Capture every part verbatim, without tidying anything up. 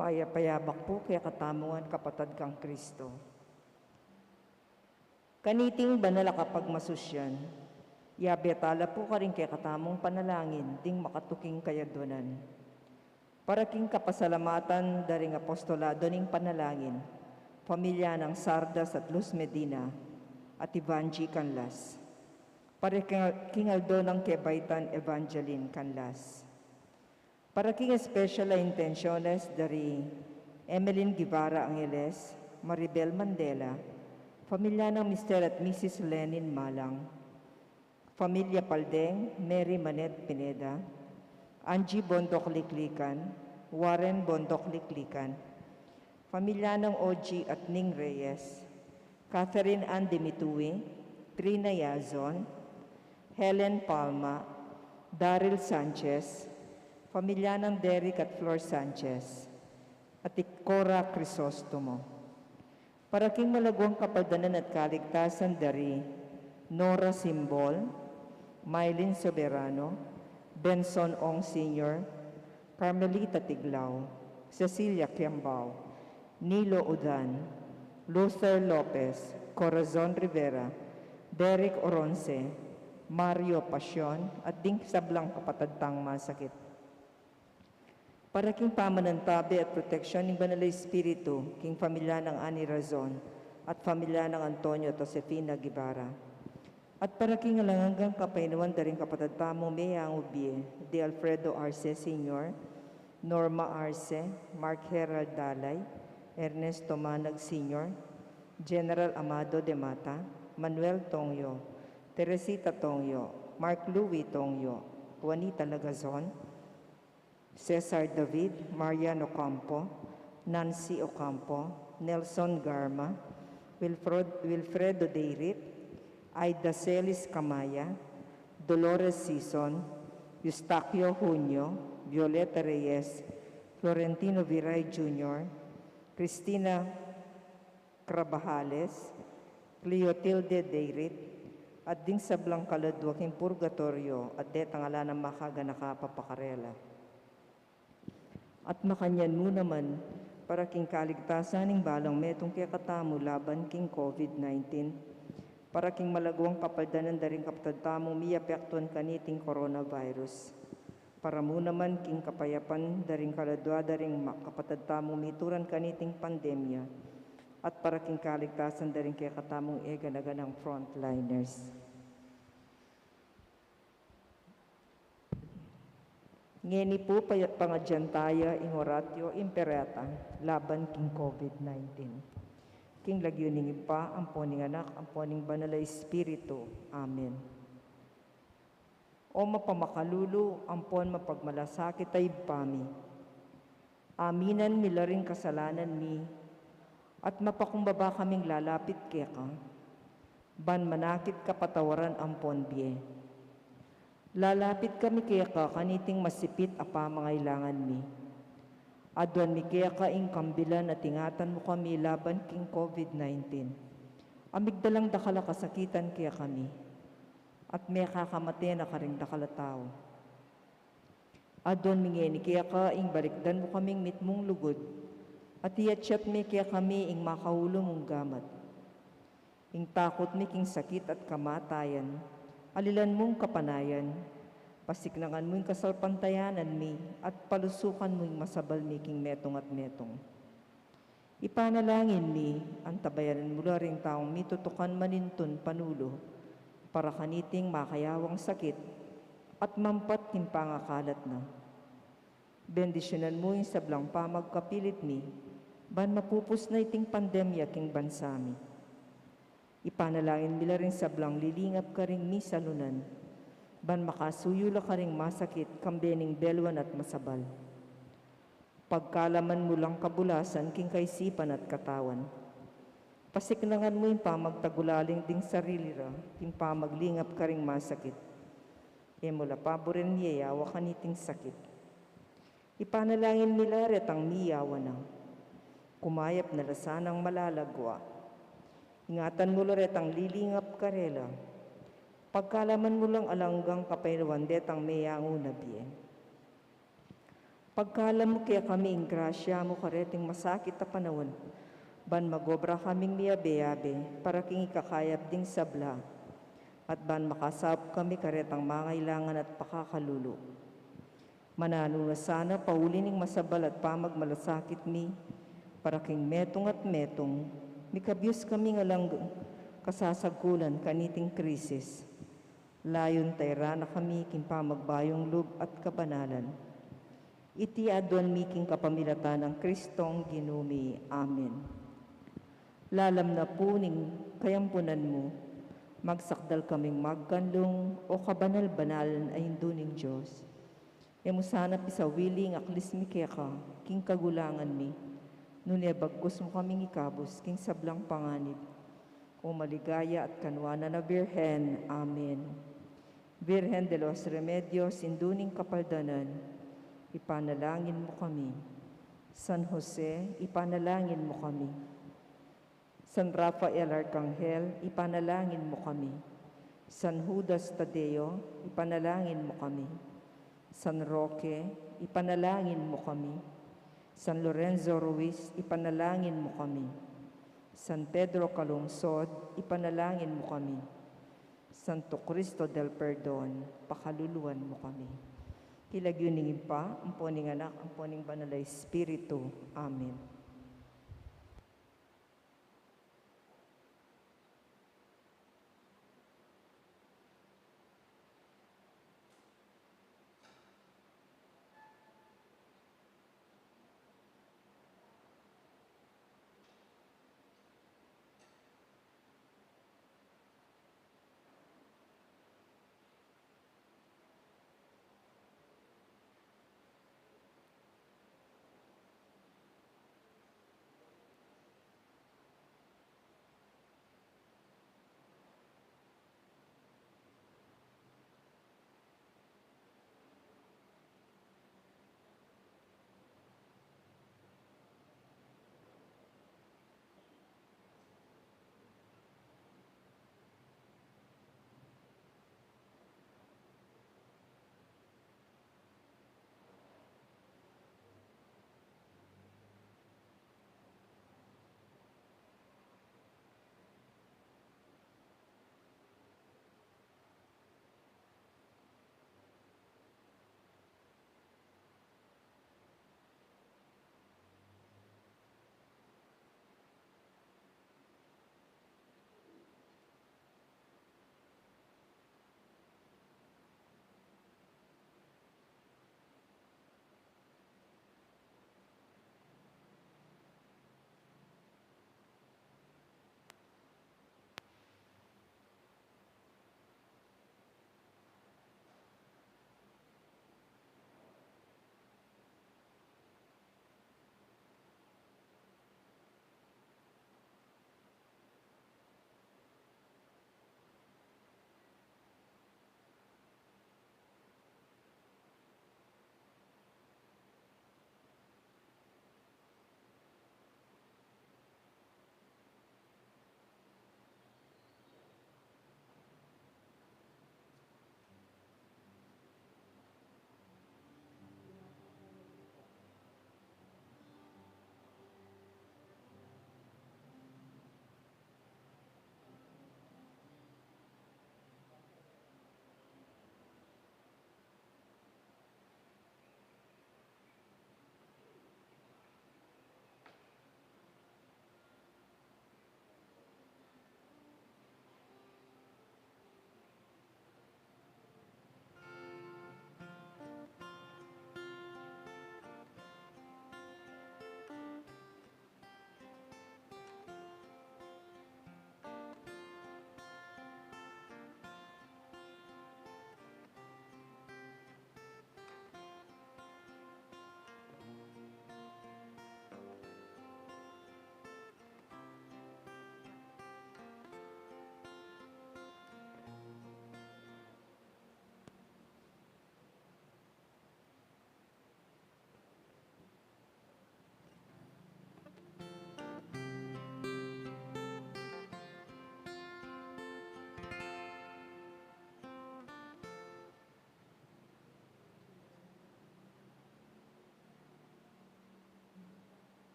Payapayabak pu kekatamu ngan, kapatad kang Kristo. Kaniting banal a kapagmasusyan, yabe tala pu karing kekatamung panalangin ding makatuking kayadwanan. Para king kapasalamatan da ring apostolado ning panalangin, pamilya nang Sardas at Luz Medina at Ivanji Canlas. Para king, king aldo nang kebaitan Evangeline Canlas. Para king espesyal a intensyones da ri Emeline Guevara Angeles, Maribel Mandela, pamilya nang Mister at Missus Lenin Malang, pamilya Paldeng, Mary Manette Pineda, Angie Bondoc Liklikan, Warren Bondoc Liklikan, pamilya nang Oji at Ning Reyes, Catherine Ann Dimitui, Trina Yazon, Helen Palma, Daryl Sanchez, pamilya nang Derek at Flor Sanchez, at i Cora Crisostomo. Para king malagwang kapaldanan at kaligtasan da ri Nora Simbol, Mylene Soberano, Benson Ong Senior, Carmelita Tiglao, Cecilia Kiambao, Nilo Udan, Luther Lopez, Corazon Rivera, Derek Oronce, Mario Pasion, at ding sablang kapatad tang masakit. Para king pamanantabe at proteksyon ning Banal a Espiritu, king pamilya nang Ani Razon, at pamilya nang Antonio at Josefina Guevara. At para king alang anggang kapaynawan da ring kapatad tamung meyangu bie, di Alfredo Arce Senior, Norma Arce, Mark Herald Dalay, Ernesto Manag Senior, General Amado de Mata, Manuel Tongyo, Teresita Tongyo, Mark Louis Tongyo, Juanita Lagazon, Cesar David, Marian Ocampo, Nancy Ocampo, Nelson Garma, Wilfred, Wilfredo Deirit, Aida Celis Camaya, Dolores Sison, Eustaquio Junio, Violeta Reyes, Florentino Viray Junior, Cristina Crabajales, Cleotilde Deirit, at ding sablang kaladua king purgatoryo, at detang ala nang makaganaka pa karela. At makanyan mu naman, para king kaligtasan ning balang metung kekatamu laban king COVID nineteen, para king malagwang kapaldanan da ring kapatad tamung miapektuan kaniting coronavirus. Para mu naman king kapayapan da ring kaladua da ring ma-, kapatad tamung mituran kaniting pandemya, at para king kaligtasan da ring kekatamung eganaganang frontliners. Ngeni pu, paya-, pangadyan taya ing Oratio Imperata laban king COVID nineteen. King lagyu ning Ibpa, ampo ning Anak, ampo ning Banal a Espiritu. Amen. O mapamakalulu ampon mapagmalasakit a Ibpa mi, aminan mi la ring kasalanan mi, at mapakumbaba kaming lalapit keka, ban manakit kapatawaran ampon bie. Lalapit kami keka kaniting masipit a pamangailangan mi. Aduan mi keka ing kambilan at ingatan mu kami laban king COVID nineteen. A migdalang dakal a kasakitan kekami, at mekakamate na karing dakal a tau. Aduan mi ngeni keka ing balikdan mu kaming mitmung lugud, at iyatyat me kekami ing makaulu mung gamat. Ing takut mi king sakit at kamatayan, alilan mung kapanayan, pasiknangan mu ing kasalpantayanan mi, at palusukan mu ing masabal mi king metung at metung. Ipanalangin mi, antabayanan mu la ring taung mitutukan manintun panulu, para kaniting makayawang sakit, at mampat king pangakalat na. Bendisyunan mu ing sablang pamagkapilit mi, ban mapupus na iting pandemya king bansa mi. Ipanalangin mi la ring sablang lilingap karing misalunan, ban makasuyu la karing masakit, kambe ning beluan at masabal. Pagkalaman mu lang kabulasan king kaisipan at katawan. Pasiknangan mu ing pamagtagulaling ding sarili ra, king pamaglingap karing masakit. E mu la paburen miyayawa kaniting sakit. Ipanalangin mi la retang miyawa na. Kumayap na la sanang malalagwa. Ingatan mu la retang lilingap karela. Pagkalaman mu lang alang anggang kapaynawan detang meyangu na bie. Pagkalam mu kekami ing grasya mu kareting masakit a panaun, ban magobra kaming miyabe-yabe para king ikakayap ding sabla, at ban makasaup kami karetang mangailangan at pakakalulu. Mananu na sana pauli ning masabal at pamagmalasakit mi, para king metung at metung, mikabyus kami ngan lang kasasagkulan kaniting krisis. Layun tayran na kami king pamagbayung lub at kabanalan. Iti aduan mi king kapamilatan nang Kristong Ginu mi. Amen. Lalam na pu ning kayampunan mu, magsakdal kaming magkanlung, o kabanal-banal a Indu ning Dios. E mu sana pisawili ing aklis mi keka king kagulangan mi, nune bagkus mu kaming ikabus king sablang panganib. O maligaya at kanuanan a Birhen. Amen. Virgen de los Remedios, Indu ning Kapaldanan, ipanalangin mu kami. San Jose, ipanalangin mu kami. San Rafael Arkanghel, ipanalangin mu kami. San Judas Tadeo, ipanalangin mu kami. San Roque, ipanalangin mu kami. San Lorenzo Ruiz, ipanalangin mu kami. San Pedro Calungsod, ipanalangin mu kami. Santo Cristo del Perdon, pakaluluan mu kami. King lagyu ning Ibpa, ampo ning Anak, ampo ning Banal a Espiritu. Amen.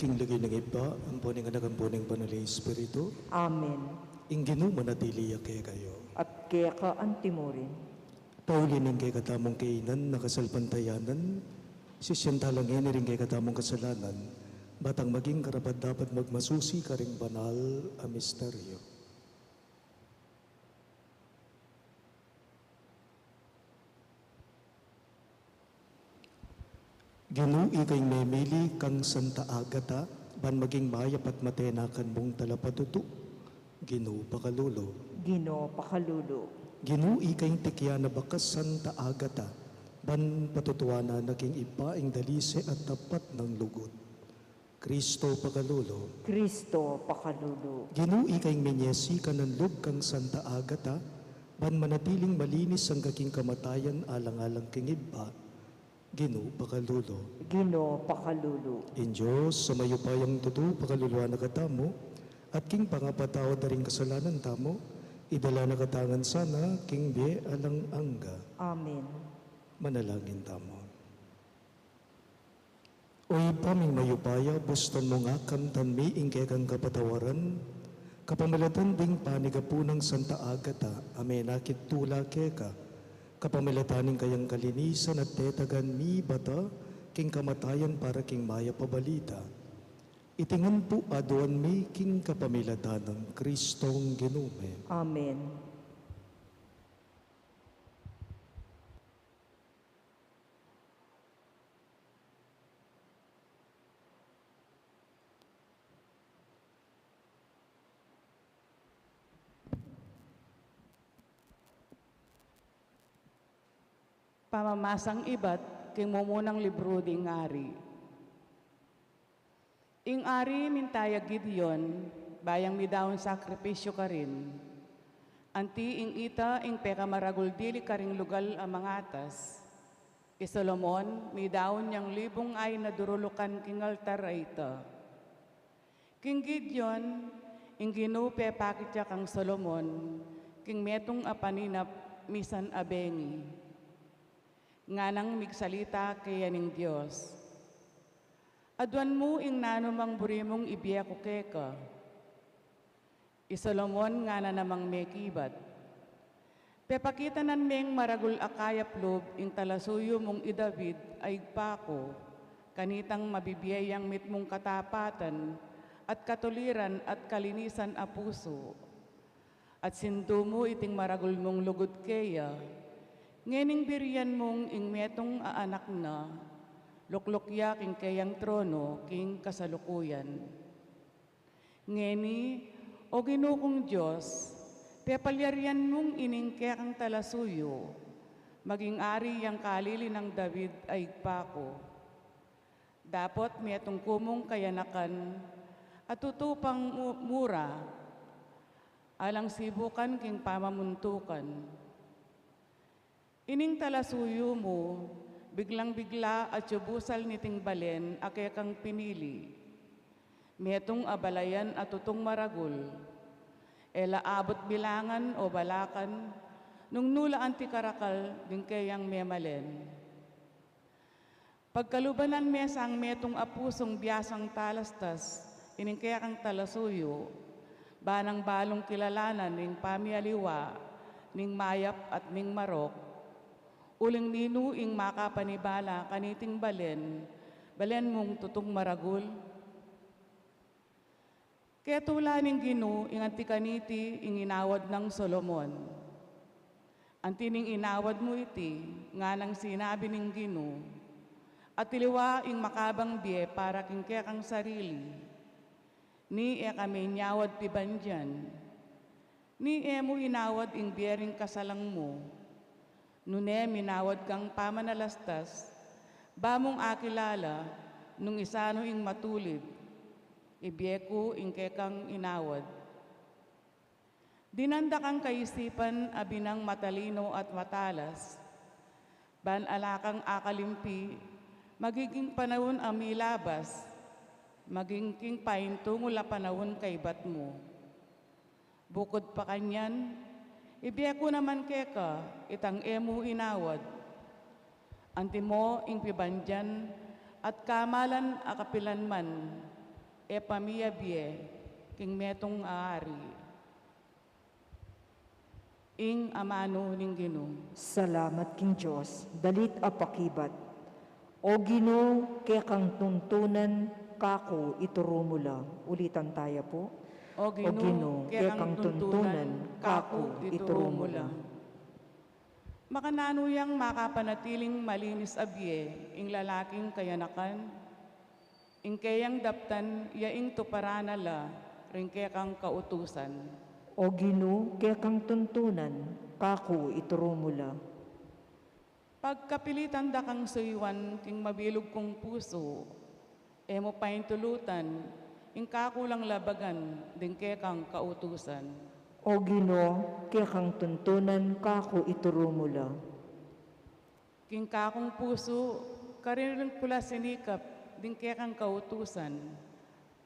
King lagyu ning Ibpa, ampo ning Anak, ampo ning Banal a Espiritu. Amen. Ing Ginu manatili ya kekayu. At keka antimurin. Pauli ning kekatamung kainan a kasalpantayanan, sisian tala ngeni ring kekatamung kasalanan, ba tang maging karapat-dapat magmasusi karing banal a misteryo. Ginu, ika ing memili kang Santa Agata, ban maging mayap at matenakan mung talapatutu. Ginu, pakalulu. Ginu, pakalulu. Ginu, ika ing tikian a bakas Santa Agata, ban patutuanan na king Ibpa ing dalise at tapat nang lugud. Kristo, pakalulu. Kristo, pakalulu. Ginu, ika ing minyesikan nang lub kang Santa Agata, ban manatiling malinis angga king kamatayan alang-alang king Ibpa. Ginu, pakalulu. Ginu, pakalulu. Ing Dios a mayupayang tutu pakaluluan na katamu, at king pangapatawad da ring kasalanan tamu, idala na katamu ngan sana king bie alang angga. Amen. Manalangin tamu. O Ibpa ming mayupaya, bustan mung akamtan mi ing kekang kapatawaran, kapamilatan ding panigapu nang Santa Agata a menakit tula keka, kapamilatan ning kayang kalinisan at tetagan mi bata king kamatayan para king mayap a balita. Iti ngan pu aduan mi king kapamilatan nang Kristong Ginu mi. Amen. Pamamasang ibat king mumunang libru ding Ari. Ing Ari minta ya Gideon, ba yang midaun sakripisyu karin. Anti ing ita ing pekamaragul dili karing lugal a mangatas. I Solomon, midaun yang libung ain a durulukan king altar a ita. King Gideon, ing Ginu pepakit ya kang Solomon, king metung a paninap misan a bengi. Nganang migsalita keya ning Dios. Aduan mu ing nanumang buri mung ibie ku keka. I Solomon ngana namang mekibat. Pepakitanan meng maragul a kayap lub ing talasuyu mung i David a ibpa ku, kanitang mabibie yang mitmung katapatan at katuliran at kalinisan a pusu. At sindu mu iting maragul mung lugud keya, ngening birian mung ing metung a anak na, lukluk ya king keyang trono king kasalukuyan. Ngeni, O Ginu kung Dios, pepalyarian mung ining kekang talasuyu, maging ari yang kalili nang David a ibpa ku. Dapot metung ku mung kayanakan, a tutupang mu-, mura, alang sibukan king pamamuntukan. Ining talasuyu mu, biglang-bigla atyu busal niting balen a kekang pinili. Metung a balayan a tutung maragul. E la abut bilangan o balakan, nung nu la anti karakal ding keyang memalen. Pagkalubanan me sang metung a pusung biasang talastas ining kekang talasuyu, ba nang balung kilalanan ning pamialiwa ning mayap at ning marok, uling ninu ing makapanibala kaniting balen, balen mung tutung maragul? Ketula ning Ginu ing anti kaniti ing inawad nang Solomon. Anti ning inawad mu iti, nganang sinabi ning Ginu, at iliwa ing makabang bie para king kekang sarili. Ni e ka minyawad pibandian. Ni e mu inawad ing bie ring kasalang mu. Nune minawad kang pamanalastas, ba mung akilala nung isanu ing matulid, ibie ku ing kekang inawad. Dinan da kang kaisipan a binang matalino at matalas, ban ala kang akalimpi, maging king panaun a milabas, maging king paintungul a panaun kaibat mu. Bukud pa kanyan, ibie ku naman keka itang e mu inawad. Antimo ing pibandian at kamalan a kapilan man, E pa mi abie king metung a ari. Ing amanu ning Ginu. Salamat king Dios, dalit a pakibat. O Ginu, kekang tuntunan, kaku ituru mu la. Ulitan taya pu. O Ginu, kekang tuntunan, kaku ituru mu la. Makananu yang makapanatiling malinis a bie ing lalaking kayanakan? Ing keyang daptan ya ing tuparan na la ring kekang kautusan. O Ginu, kekang tuntunan, kaku ituru mu la. Pagkapilitan da kang suyuan king mabilug kung pusu, e mu paintulutan ing kaku lang labagan ding kekang kautusan. O Ginu, kekang tuntunan, kaku ituru mu la. King kakung pusu, karin ku la sinikap ding kekang kautusan,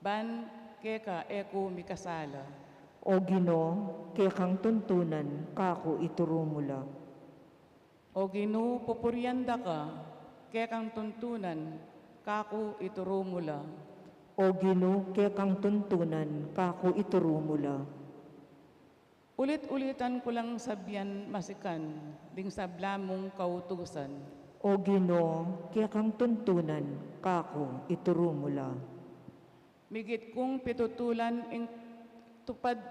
ban keka e ku mikasala. O Ginu, kekang tuntunan, kaku ituru mu la. O Ginu, pupurian da ka, kekang tuntunan, kaku ituru mu la. O Ginu, kekang tuntunan, kaku ituru mu la. Ulit-ulitan ku lang sabian masikan ding sabla mung kautusan. O Ginu, kekang tuntunan, kaku ituru mu la. Migit kung pitutulan ing tupad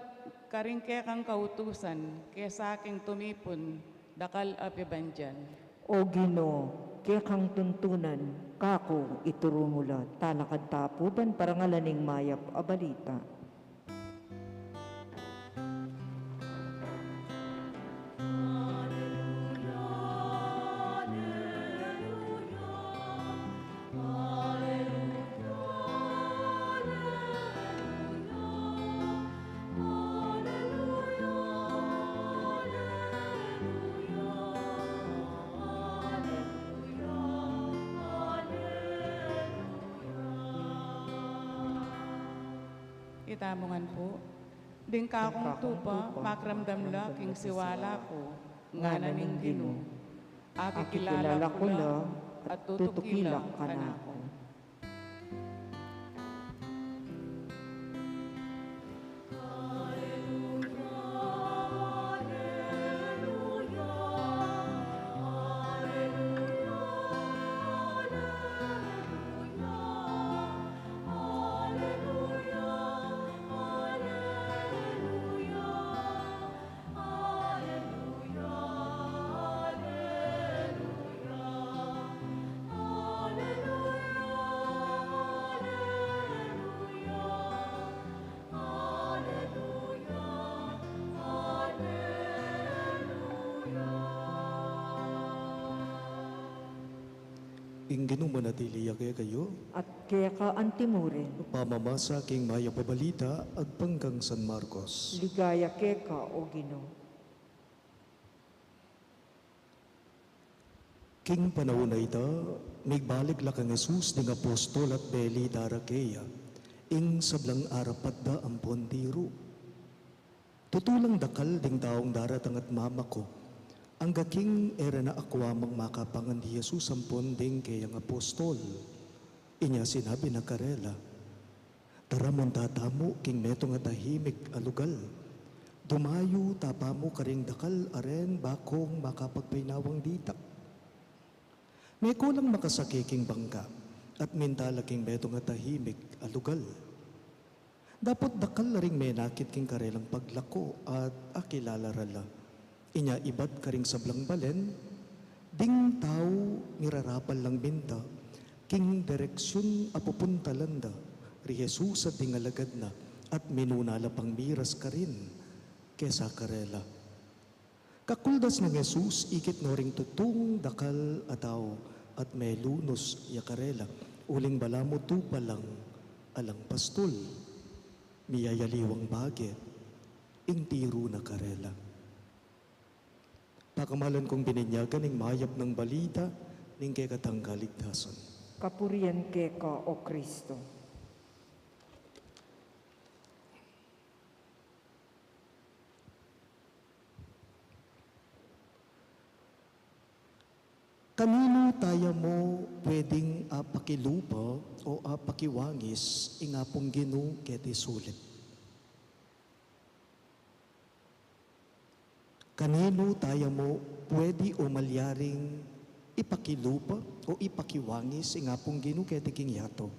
karing kekang kautusan kesa king tumipun dakal a pibandian. O Ginu, kekang tuntunan, kaku ituru mu la. Talakad ta pu ban parangalan ing mayap a balita. Itamu ngan pu. Ding kakung tupa, makramdam la king siwala ku, ngana ning Ginu. Akikilala ku la, at tutuki la kanaku. Ing Ginu manatili ya kekayu. At keka antimurin. Pamamasa king mayap a balita agpang kang San Marcos. Ligaya keka, O Ginu. King panaun a ita, migbalik la kang Jesus ding apostol at beli da ra keya ing sablang arapat da ampon diru. Tutu lang dakal ding taung daratang at mamako, angga king e ra na akua mang makapangan di Jesus ampon ding keyang apostol. Inya sinabi na karela, "Tara, munta tamu king metung a tahimik a lugal. Dumayu ta pamu karing dakal a reng bakung makapagpainawang dita." Meko lang makasake king bangka at minta la king metung a tahimik a lugal. Dapot dakal la ring menakit king karelang paglako at akilala ra la. Inya ibat karing sablang balen, ding tau mirarapal lang minta king direksyun a pupuntalan da ri Jesus at ding alagad na, at minuna la pang miras karin kesa karela. Kakuldas nang Jesus, ikit no ring tutung dakal a tau at melunus ya karela, uling balamu tupa lang, alang pastul. Miyayaliwang bage ing tiru na karela. Pakamalan kung bininyagan ing mayap nang balita ning kekatang kaligtasan. Kapurian keka, O Kristo. Kaninu taya mu pweding apakilupa o apakiwangis ing Apung Ginu keti sulip? Kaninu taya mu pwede o malyaring ipakilupa o ipakiwangis ing Apung Ginu keti king yatu?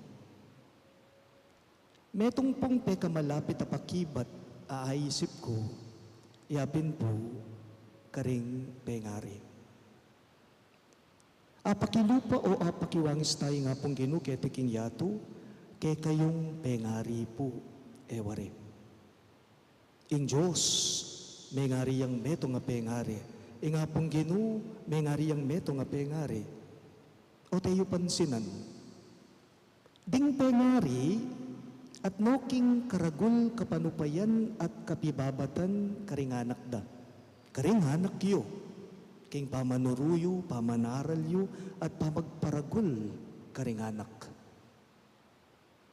Metung pung pekamalapit a pakibat a aisip ku, yapin pu karing pengari. Apakilupa o apakiwangis taya ing Apung Ginu keti king yatu, kekayung pengari pu, e wari. Ing Dios, mengari yang metung a pengari. Ing Apung Ginu, mengari yang metung a pengari. O teyu pansinan. Ding pengari, atnu king karagul kapanupayan at kapibabatan karing anak da. Karing anak yu, king pamanuru yu, pamanaral yu, at pamagparagul karing anak.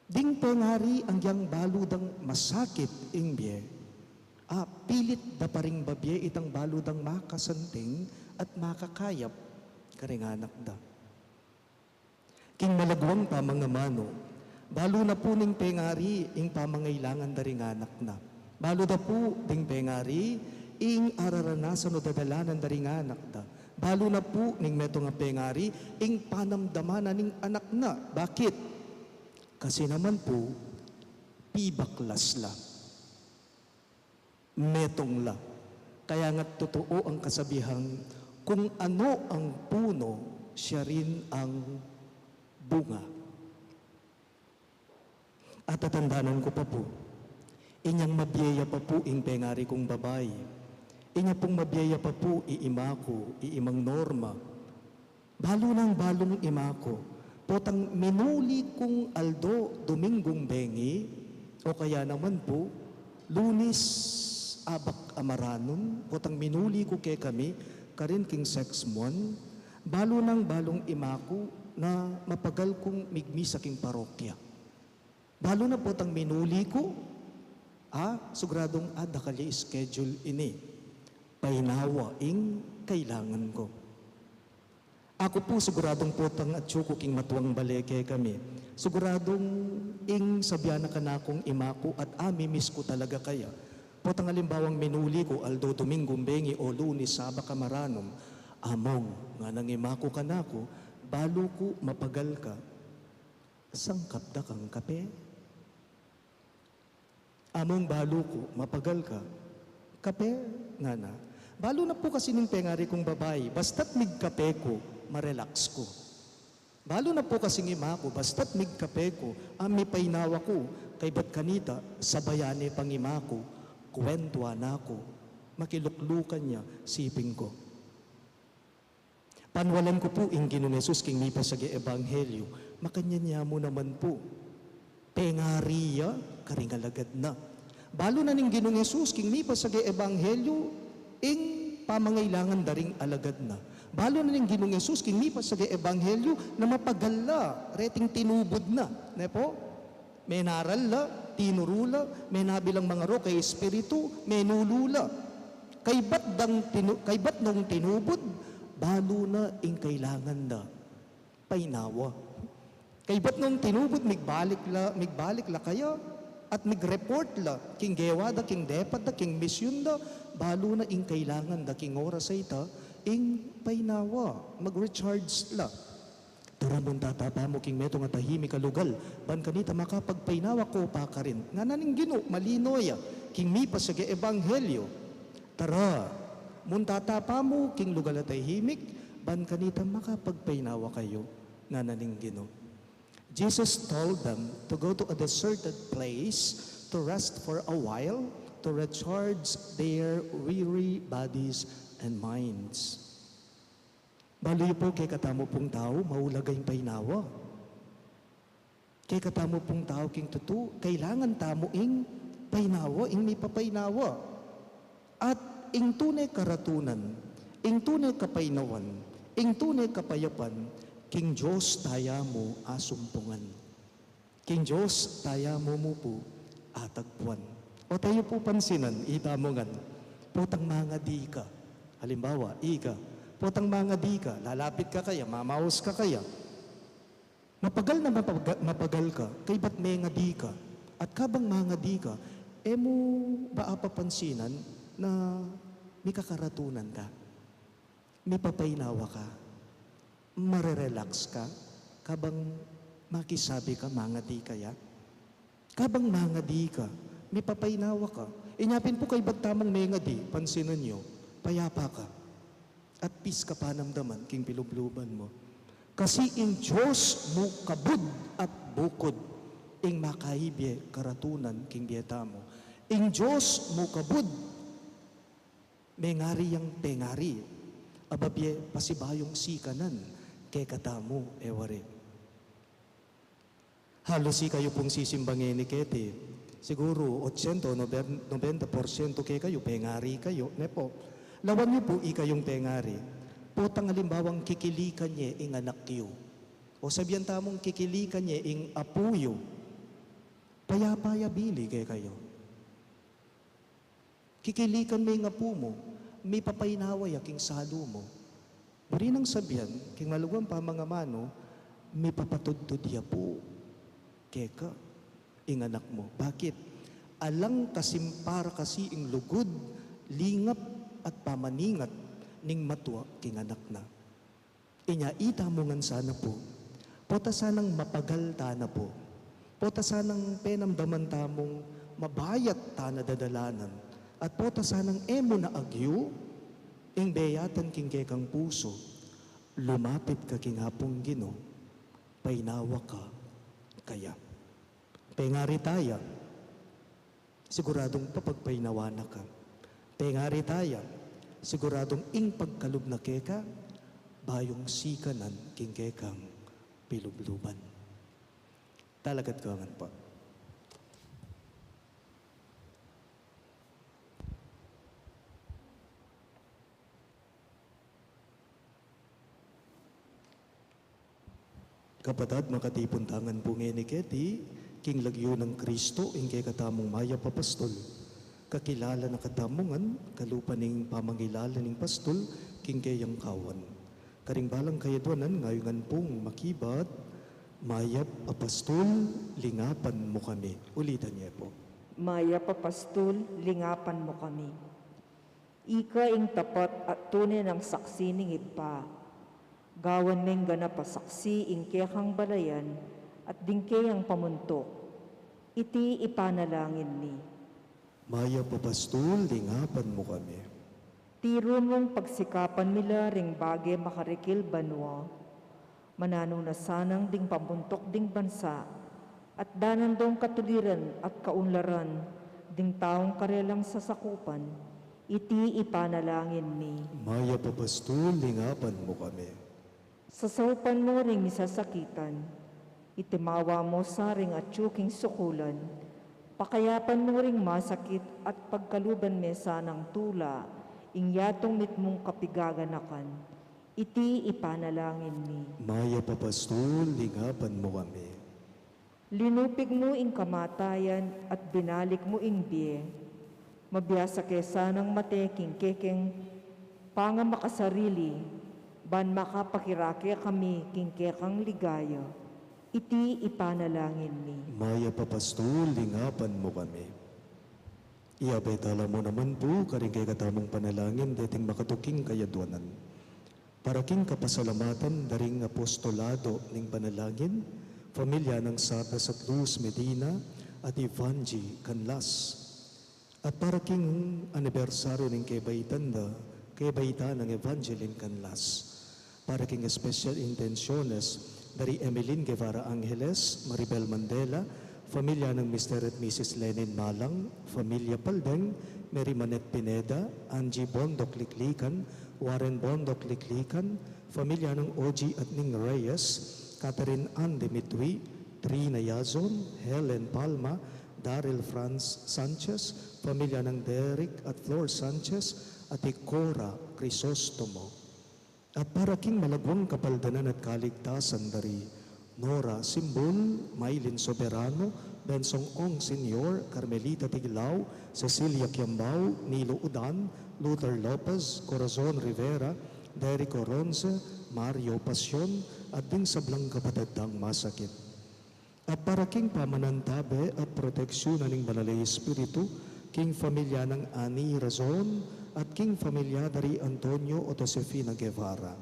Ding pengari, agyang balu dang masakit ing bie, a pilit da pa ring babie itang balu dang makasanting at makakayap karing anak da. King malagwang pamangamanu, balu na pu ning pengari ing pamangailangan da ring anak na. Balu da pu ding pengari ing araranasan o dadalanan da ring anak da. Balu na pu ning metung a pengari ing panamdaman na ning anak na. Bakit? Kasi naman pu, pibaklas la. Metung la. Kaya nga't tutu ang kasabihan, kung ano ang puno, siya rin ang bunga. At tatandanan ku pa pu, inyang mabie ya pa pu ing pengari kung babai, inya pung mabie ya pa pu i ima ku, i Imang Norma, balu nang balung ima ku, potang minuli kung aldo Domingung bengi, o kaya naman pu, Lunis abak a maranum, potang minuli ku kekami, karin king sexmon, balu nang balung ima ku na mapagal kung migmisa king parokya. Balu na potang minuli ku, a, siguradung adakal ya i schedule ini. Painawa ing kailangan ku. Aku pu siguradung potang atyu ku king matuang bale kekami. Siguradung ing sabian na kanakung ima ku at, a, mi-miss ku talaga kaya. Potang alimbawang minuli ku, aldo Domingung bengi o Lunis abak a maranum. Among, nganang ima ku kanaku, balu ku mapagal ka. Sangkap da kang kape? Among, balu ku, mapagal ka. Kape? Ngana. Balu na pu kasi ning pengari kung babai, basta't migkape ku, ma-relax ku. Balu na pu kasing ima ku, basta't migkape ku, a, mipainawa ku, kaybat kanita, sabayan ne pang ima ku, kwentuan na ku, makiluklukan ya, siping ku. Panwalan ku pu ing Ginung Jesus king mipasage ebanghelyu, makanyan ya mu naman pu. Pengari ya karing alagad na. Balu na ning Ginung Jesus king mipasage ebanghelyu ing pamangailangan da ring alagad na. Balu na ning Ginung Jesus king mipasage ebanghelyu na mapagal la reting tinubud na. Ne pu? Menaral la, tinuru la, menabi lang mangaro kay Espiritu, menulu la. Kaybat dang tinu-, kaybat nung tinubud, balu na ing kailangan da. Painawa. Kaybat nung tinubud, migbalik la, migbalik la kaya, at migreport la, king gewa da, king depat da, king misyun da, balu na ing kailangan da, king oras a ita, ing painawa, mag-recharge la. Tara, munta ta pa mu king metung a tahimik a lugal, ban kanita makapagpainawa ko pa karin. Ngana ning Ginu, malino ya, king mipasage ebanghelyu. Tara, munta ta pa mu king lugal a tahimik, ban kanita makapagpainawa kayu. Ngana ning Ginu. Jesus told them to go to a deserted place to rest for a while, to recharge their weary bodies and minds. Balu yu pu, kekatamu pung tau, maulaga ing painawa. Kekatamu pung tau king tutu, kailangan tamu ing painawa, ing mipapainawa. At ing tune karatunan, ing tune kapainawan, ing tune kapayapan, king Dios taya mu asumpungan. King Dios taya mu mu pu atagpuan. O teyu pu pansinan, itamu ngan. Potang mangadi ka. Halimbawa, ika, Potang mangadi ka, lalapit ka kaya, mamaus ka kaya. Mapagal na mapaga-, mapagal ka, kaybat mengadi ka. At kabang mangadi ka, e mu ba apapansinan na mikakaratunan ka? Mipapainawa ka? Marerelax ka? Kabang makisabi ka, mangadi ka ya? Kabang mangadi ka, mipapainawa ka. Inya pin pu kaybat tamung mengadi, pansinan yu, payapa ka. At peace ka panamdaman king pilubluban mu. Kasi ing Dios mu kabud at bukud ing makaibie karatunan king bie tamu. Ing Dios mu kabud mengari yang pengari, ababie pasibayung sikanan kekatamu, e wari. Halus ikayu pung sisimba ngeni keti, siguru otsyen, noben-, nobenta porsyento kekayu pengari kayu, ne pu? Lawan yu pu ikayung pengari. Potang alimbawang kikilikan ye ing anak yu, o sabian tamung kikilikan ye ing apu yu, payapa ya bili kekayu. Kikilikan me ing apu mu, mipapainawa ya king salu mu. Buri nang sabian king malugud a pamangamanu, mipapatudtud ya pu keka ing anak mu. Bakit? Alang kasimpara kasi ing lugud, lingap, at pamaningat ning matua king anak na. Inya itamu ngan sana pu, pota sanang mapagal tana pu, pota sanang penamdaman tamung mabayat tana dadalanan, at pota sanang e mu na agyu ing beyatan king kekang pusu, lumapit ka king Apung Ginu, painawa ka kaya. Pengari taya, siguradung papagpainawa na ka. Pengari taya, siguradung ing pagkalub na keka, bayung sikanan king kekang pilubluban. Talakad ka ngan pu. Kapatad, makatipun ta ngan pu ngeni keti king lagyu nang Kristo, ing kekatamung mayap a pastul. Kakilala na katamu ngan kalupa ning pamangilala ning pastul king keyang kawan. Karing balang kayadwanan, ngeni ngan pung makibat, Mayap a pastul, lingapan mu kami. Ulitan ye pu. Mayap a pastul, lingapan mu kami. Ika ing tapat at tune nang saksi ning Ibpa. Gawan meng ganap a saksi ing kekang balayan at ding keyang pamuntuk. Iti ipanalangin mi. Mayap a pastul, lingapan mu kami. Tiru mung pagsikapan mi la ring bage makarikil banua. Mananu na sanang ding pamuntuk ding bansa, at danan dong katuliran at kaunlaran ding taung karelang sasakupan, iti ipanalangin mi. Mayap a pastul, lingapan mu kami. Sasaupan mu ring misasakitan, itimawa mu sa ring atyu king sukulan, pakayapan mu ring masakit at pagkaluban me sanang tula ing yatung mitmung kapigaganakan, iti ipanalangin mi. Mayap a pastul, lingapan mu kami. Linupig mu ing kamatayan at binalik mu ing bie. Mabiasa ke sanang mate king kekeng pangamakasarili, ban makapakirake kami king kekang ligaya. Iti ipanalangin mi. Mayap a pastul, lingapan mu kami. Iabay tala mu naman pu karing kekatamung panalangin deting makatuking kayadwanan. Para king kapasalamatan da ring apostolado ning panalangin, familia nang Sabas at Luz Medina at Ivanji Canlas. At para king anibersaryu ning kebaitan da, kebaitan nang Evangeline Canlas. Para king special intenciones da ri Emeline Guevara Angeles, Maribel Mandela, familia nang Mister at Missus Lenin Malang, familia Paldeng, Mary Manette Pineda, Angie Bondoc Liklikan, Warren Bondoc Liklikan, familia nang Ogie at Ning Reyes, Catherine Ann Dimitri, Trina Yazon, Helen Palma, Daryl Franz Sanchez, familia nang Derek at Flor Sanchez, at i Cora Crisostomo. At para king malagwang kapaldanan at kaligtasan da ri Nora Simbul, Mylene Soberano, Bensong Ong Senior, Carmelita Tiglao, Cecilia Kiambao, Nilo Udan, Luther Lopez, Corazon Rivera, Derico Ronce, Mario Pasion, at ding sablang kapatad tang masakit. At para king pamanantabe at proteksyon na ning Banal a Espiritu, king pamilya nang Ani Razon, at king pamilya da ri Antonio o Josefina Guevara.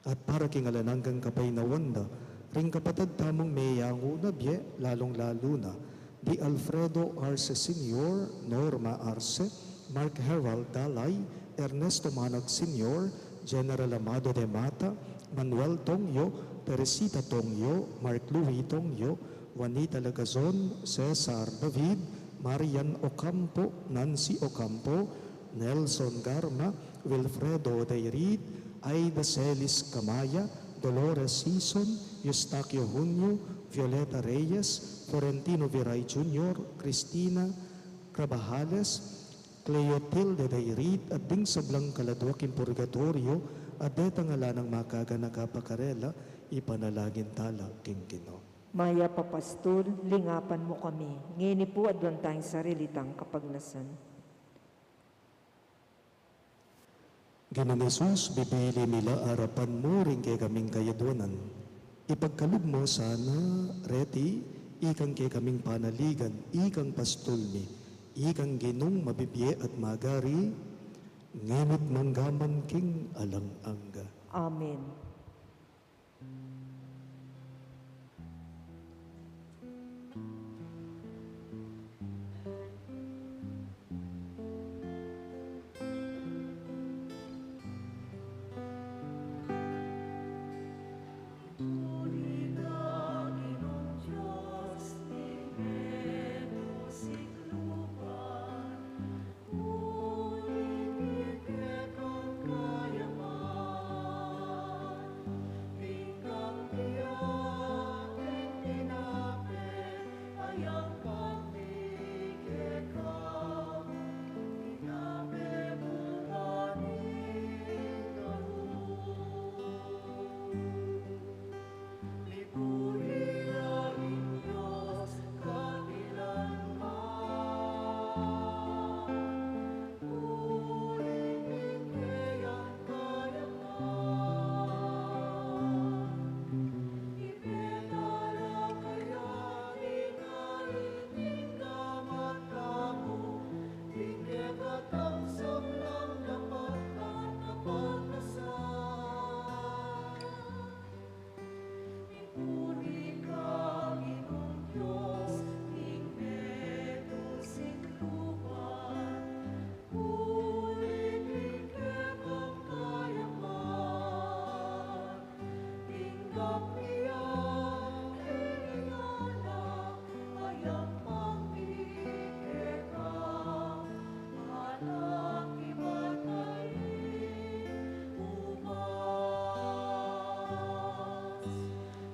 At para king alang anggang kapaynawan da, ring kapatad tamung meyangu na bie, lalung-lalu na, di Alfredo Arce Senior, Norma Arce, Mark Herald Dalay, Ernesto Manag Senior, General Amado de Mata, Manuel Tongyo, Teresita Tongyo, Mark Louis Tongyo, Juanita Lagazon, Cesar David, Marian Ocampo, Nancy Ocampo, Nelson Garma, Wilfredo Dairit, Aida Celis Camaya, Dolores Sison, Eustaquio Junio, Violeta Reyes, Florentino Viray Junior, Cristina Crabajales, Cleotilde Dairit, at ding sablang kaladwa king purgatoryo, at detang ala nang makaganaka pa karela, ipanalangin tala king Ginu. Mayap a Pastul, lingapan mu kami, ngeni pu at aduan tang sarili tang kapagnasan. Ginung Jesus, bibili mi la arapan mu ring kekaming kayaduanan. Ipagkalub mu sana reti, ikang kekaming panaligan, ikang pastul mi, ikang Ginung mabibie at magari, ngeni't manggaman king alang angga. Amen.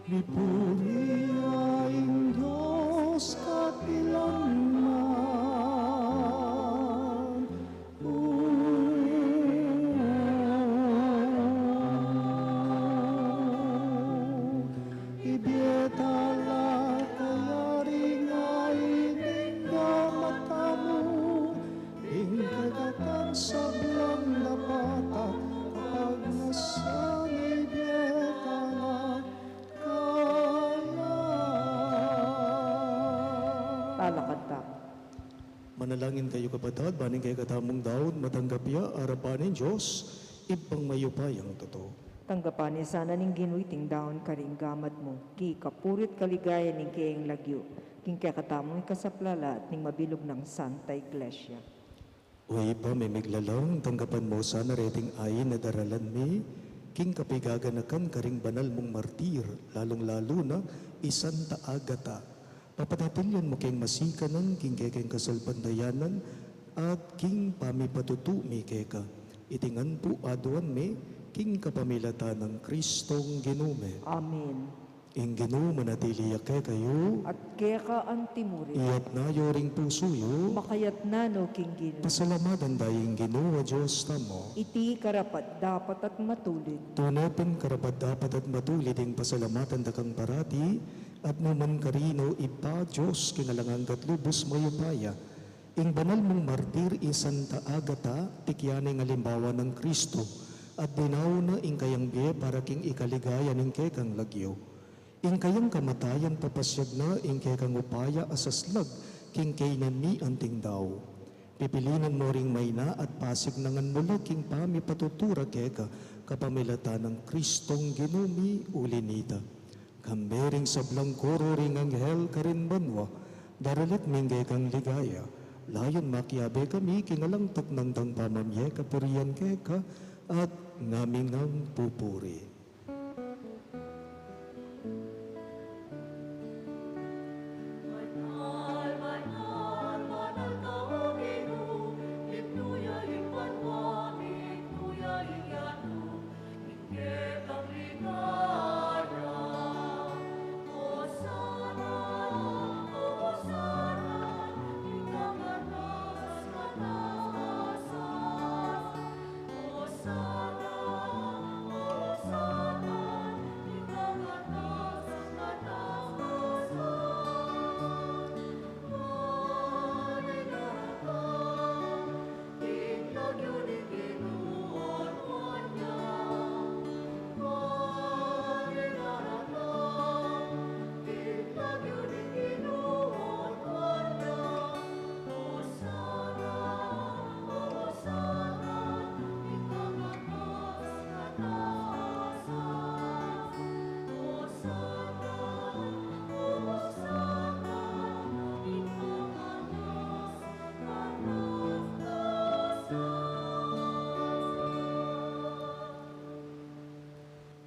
Mipuri ya ing Dios kapilan man. Ibie tala kaya ring ain ning gamat tamu, ing kekatang sablang dapat at pagnasan, ibie tala kaya. Talakad tamu. Manalangin kayu, kapatad, ban ing kekatamung daun matanggap ya arapan ning Dios, Ibpang mayupayang tutu. Tanggapan na sana ning Ginu iting daun karing gamat mu, king kapurian at kaligayan ning keyang lagyu, king kekatamung ikasaplala at ning mabilug nang Santa Iglesia. O Ibpa ming miglalang, tanggapan mu sana reting ain a daralan mi, king kapigaganakan karing banal mung martir, lalung-lalu na i Santa Agata. Papatatilian mu keng masikanan, king kekeng kasalpantayanan, at king pamipatutu mi keka. Iti ngan pu aduan mi, king kapamilatan nang Kristong Ginu mi. Amen. Ing Ginu manatili ya kekayu. At keka antimurin. Iyatas yu ring pusu yu. Makayatas no king Ginu. Pasalamatan da ing Ginu a Dios tamu. Iti karapat-dapat at matulid. Tune pin karapat-dapat at matulid ing pasalamatan da kang parati, at nukarin man, Ibpa, Dios king alang angga at lubus mayupaya. Ing banal mung martir i Santa Agata, tikyan ing alimbawa nang Kristo, At dinaun na ing kayang bie para king ikaligaya ning kekang lagyu. Ing kayang kamatayan papasiag na ing kekang upaya a saslag king kaynan mi anting dau. Pipilinan mu ring maina at pasignangan mu la king pamipatutura keka kapamilatan nang Kristong Ginu mi. Uli nita, kambe ring sablang koro ring anghel karin banua, daralit ming kekang ligaya, layun makiabe kami king alang tuknang dang pamamie kapurian keka at ngamin ngang pupuri.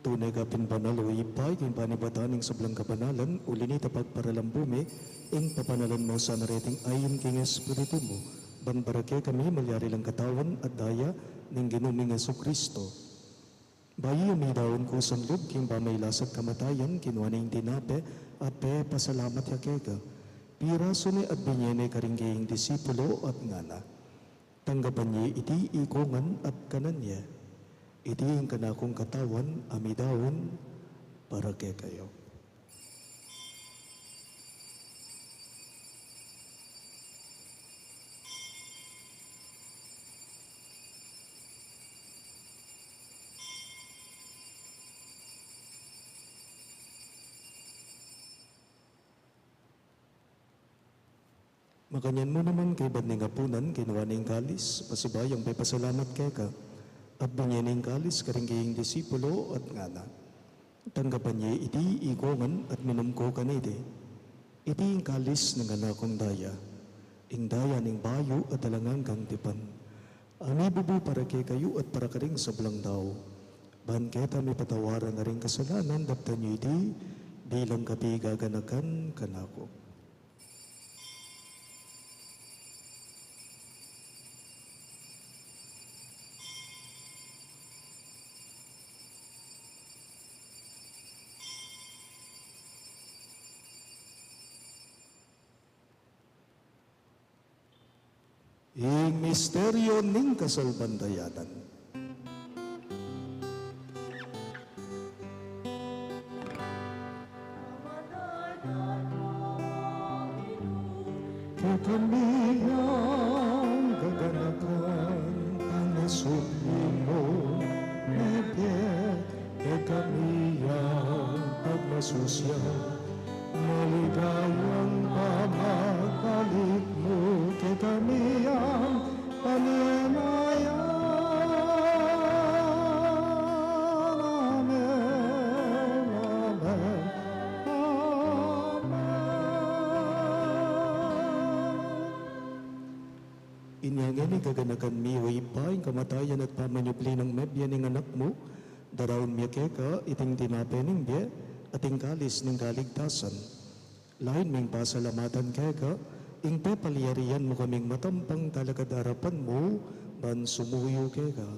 Tune ka pin banal, o Ibpa, king panibatan ning sablang kabanalan, uli nita pagparalan mu mi, ing papanalan mu sana reting ain king Espiritu mu, ban para kekami malyari lang katawan at daya ning Ginu ming Jesucristo. Bayu ya midaun kusang lub king pamailas at kamatayan, kinua ne ing tinape, at pepasalamat ya keka. Pirasu ne at binye ne karing kayang disipulo at ngana: Tanggapan ye iti ikongan at kanan ye. Iti ing kanakung katawan a midaun para kekayu. Makanyan mu naman kaybat ning apunan, kinua ne ing kalis, pasibayu yang pepasalamat keka, at binye ne ing kalis karing kayang disipulo at ngana: Tanggapan ye iti ikongan at minum ko kaniti. Iti ing kalis ning kanakung daya, ing daya ning bayu at alang anggang tipan, a mibubu para kekayu at para karing sablang dau, ban keta mipatawaran karing kasalanan. Daptan yu iti bilang kapigaganakan kanaku. Ing misteryu ning kasalpantayanan. Kekami yang gaganakan, pangasubli mu mebie, kekami yang pagmasusya, maligayang pamagbalik mu kekami yang panimayan. Amen, amen, amen. Inya ngeni, gaganakan mi, o Ibpa, ing kamatayan at pamanyubli nang mebie ning Anak mu, daraun mi keka iting tinape ning bie at ing kalis ning kaligtasan. Lain ming pasalamatan keka ing pepalyarian mu kaming matampang talakad arapan mu ban sumuyu keka.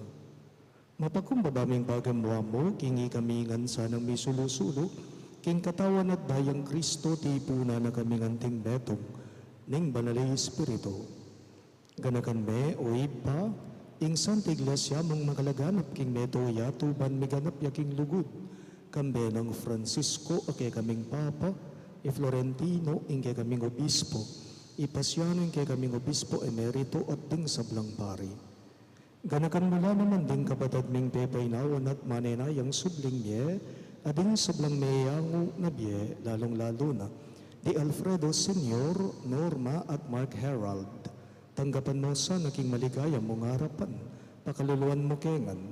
Mapagkumbaba ming pagamuan mu king ikami ngan sanang misulu-sulu king katawan at dayang Kristo, tipunan na kaming anting metung ning Banal a Espiritu. Ganakan me, o Ibpa, ing Santa Iglesia mung makalaganap king meto yatu ban miganap ya king lugud, kambe nang Francisco a kekaming Papa, i Florentino ing kekaming Obispo, i Paciano ing kekaming Obispo Emerito at ding sablang pari. Ganakan mu la naman ding kapatad ming pepainawan at manenayang subling mie, at ding sablang meangu na bie, lalung-lalu na di Alfredo Senior, Norma, at Mark Herald. Tanggapan mu sana king maligaya mung arapan, pakaluluan mu ke ngan,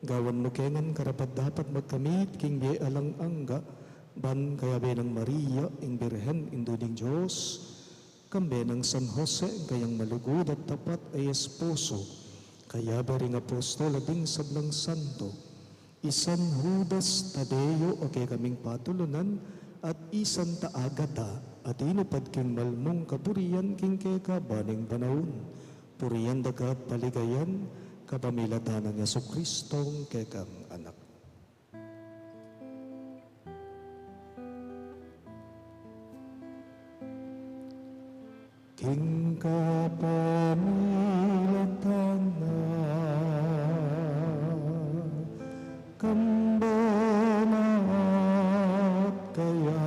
gawan mu ke ngan karapat-dapat magkamit king bie alang angga, ban kayabe nang Maria, ing Birhen, Indu ning Dios, kambe nang San Jose, ing kayang malugud at tapat a esposo, kayabe ring apostol at ding sablang santo, i San Judas Tadeo a kekaming patulunan, at i Santa Agata a tinupad king malmung kapurian king kekaban ning panaun. Purian da ka at paligayan kapamilatan nang Jesucristong kekang Anak. King kapamilatan na, kambe na at kaya,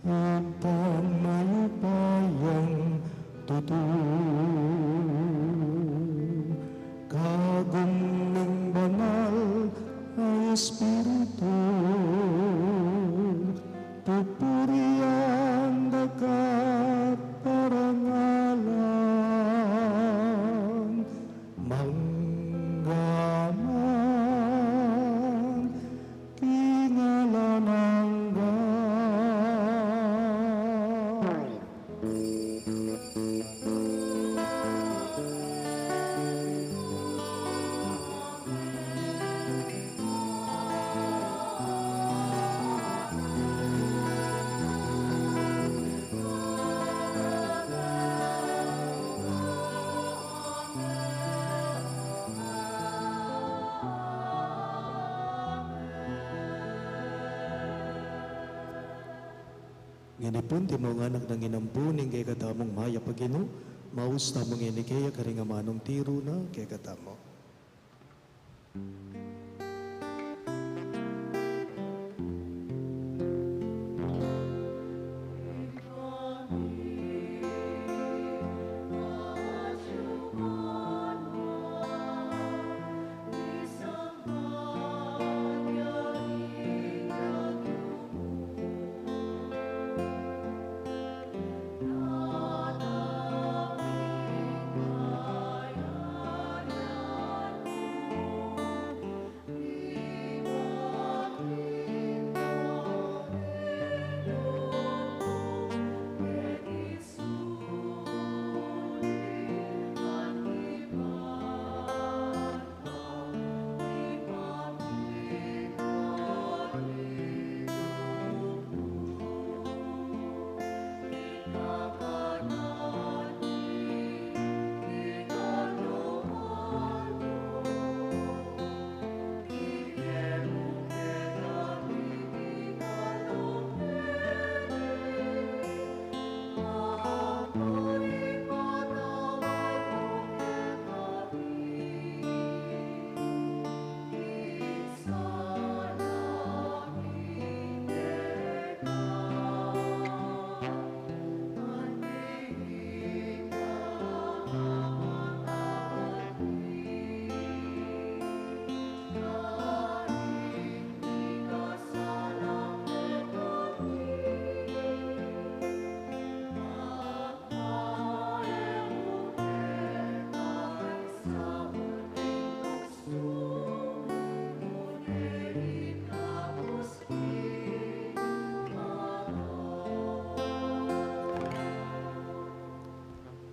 Ibpang mayupayang tutu, kagum ning Banal a Espiritu, pupurian da ka at parangalan, mangga man king alang angga. Ngeni pu, antimo ngan, anak nang inampu ning kekatamung mayap a Ginu, maus tamu ngeni keya karing amanung tiru na kekatamu.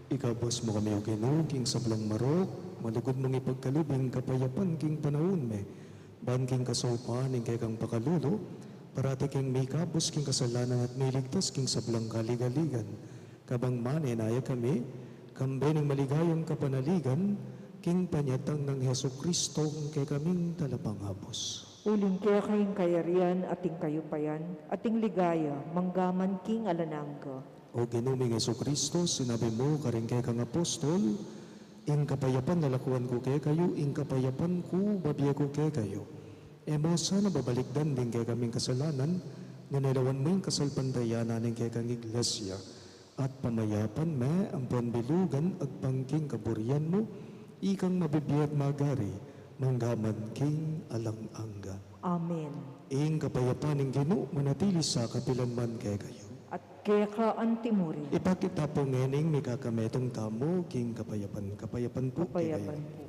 Ikabus mu kami, O Ginu, king sablang marok, malugud mung ipagkalub ing kapayapan king panaun mi, ban king kasaupan ning kekang pakalulu, parati kaming mikabus king kasalanan at miligtas king sablang kaligaligan. Kabang manenaya kami, kambe ning maligayang kapanaligan, king panyatang nang Jesucristo, ing kekaming Talapangabus. Uling keka ing kayarian, at ing kayupayan, at ing ligaya, mangga man king alang angga. O Ginu ming Jesucristo, sinabi mu karing kekang apostol, ing kapayapan lalakuan ku kekayu, ing kapayapan ku babie ku kekayu. E mu sana babalikdan ding kekaming kasalanan, nune lawan mu ing kasalpantayanan ning kekang Iglesia. At pamayapan me ampon bilugan agpang king kaburian mu, ikang mabibie at magari, mangga man king alang angga. Amen. Ing kapayapan ning Ginu manatili sa kapilan man kekayu. At keka antimurin. Ipakit ta pu ngening mikakametung tamu king kapayapan. Kapayapan pu kekayu. Kapayapan pu.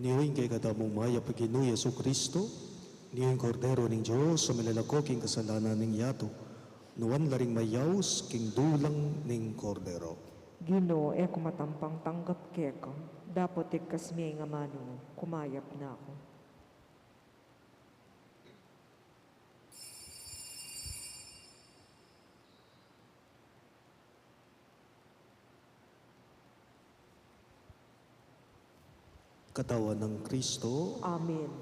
Ini ing kekatamung mayap a Ginu Jesucristo, ini ing Kordero ning Dios a milalako king kasalanan ning yatu. Nuan la ring mayaus king dulang ning Kordero. Ginu, e ku matampang tanggap keka, dapot igkas me ing amanu, kumayap na ku. Katawan nang Kristo. Amen.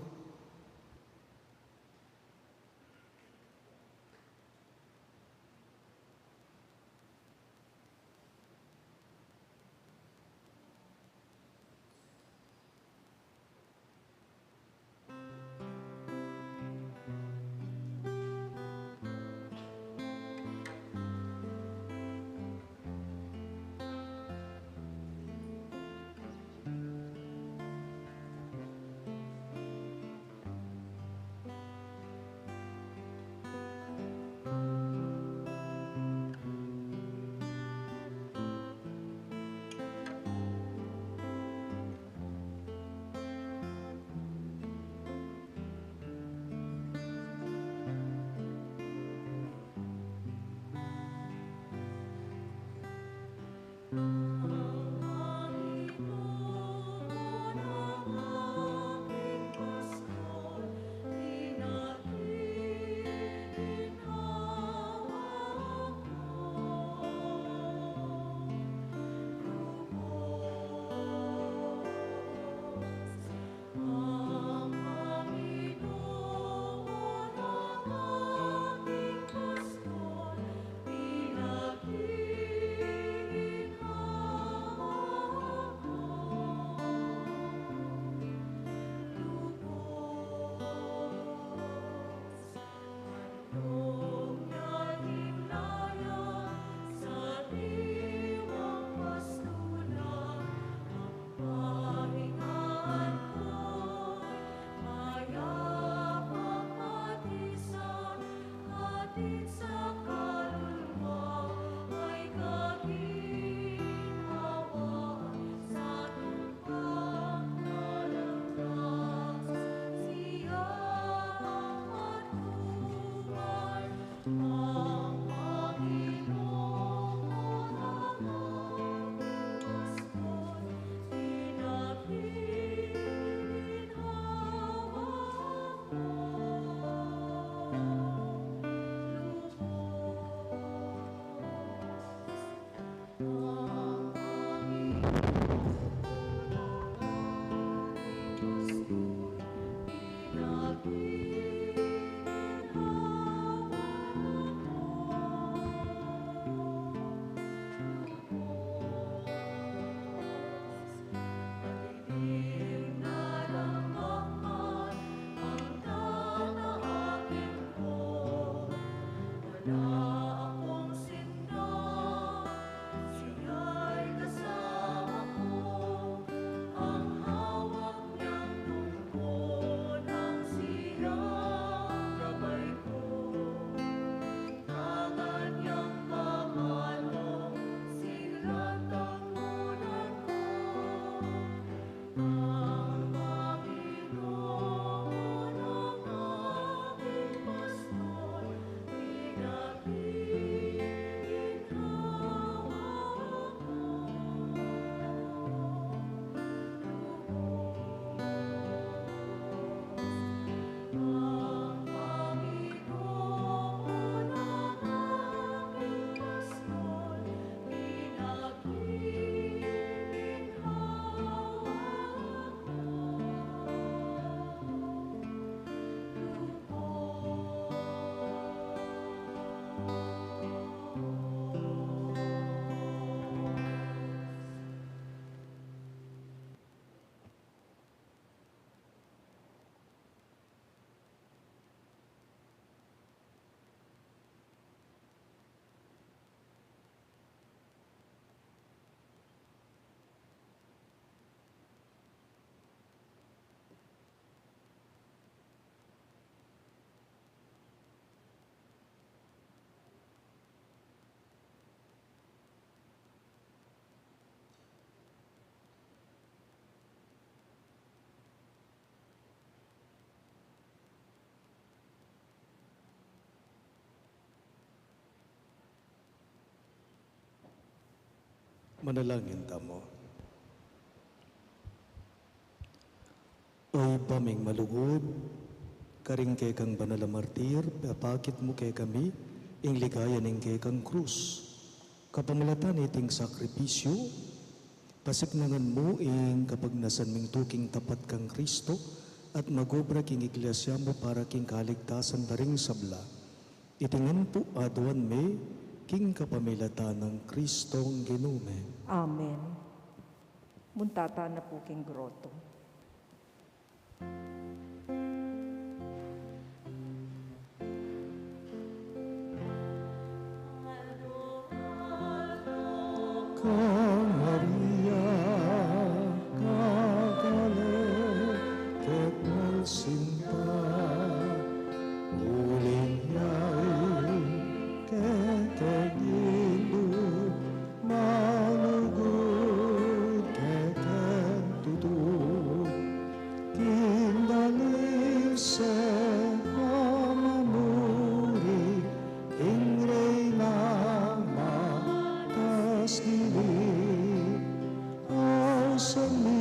Manalangin tamu. O Ibpa ming malugud, karing kekang banal a martir, pepakit mu kekami ing ligaya ning kekang krus. Kapamilatan niting sakripisyu, pasiknangan mu ing kapagnasan ming tuking tapat kang Kristo at magobra king iglesia mu para king kaligtasan da ring sabla. Iti ngan pu aduan mi king kapamilatan nang Kristong Ginu mi. Amen. Munta tana pu king groto. Kang Maria, kagale kekang sinta, uling yain kekeng Indu, malugud kekeng tutu. King dalise pamamuri, ing Reyna matas dili, ausan mi